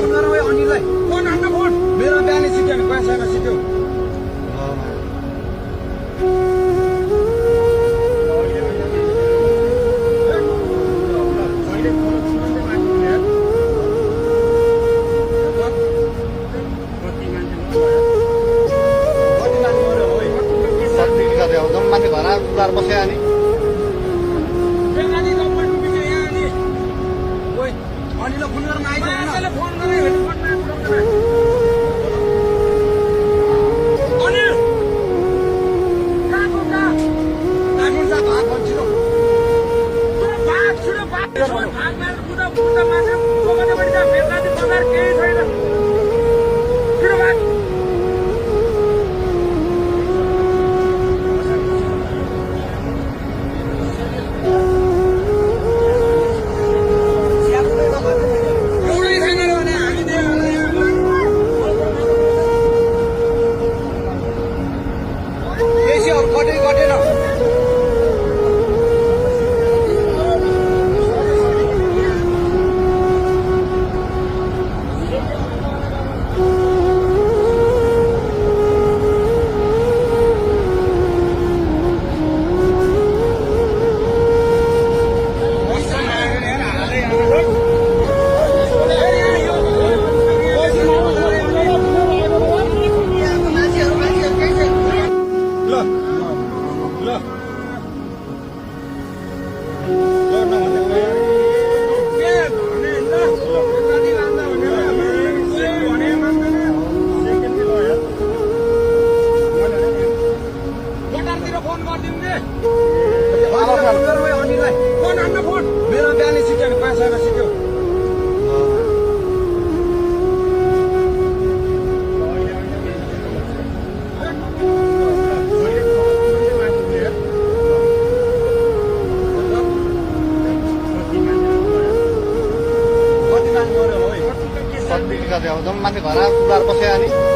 अनिललाई phone हान्न phone मेरो बिहानै सिक्यो भने पैसामा सिक्यो मान्छे घर उधार बस्यो अनि अनिल फोन गरेर आइज फोन अनिललाई फोन हान्न फोन मेरो बिहानै सिक्यो भने पैसामा सिक्यो मान्छे घर उधार बस्यो अनि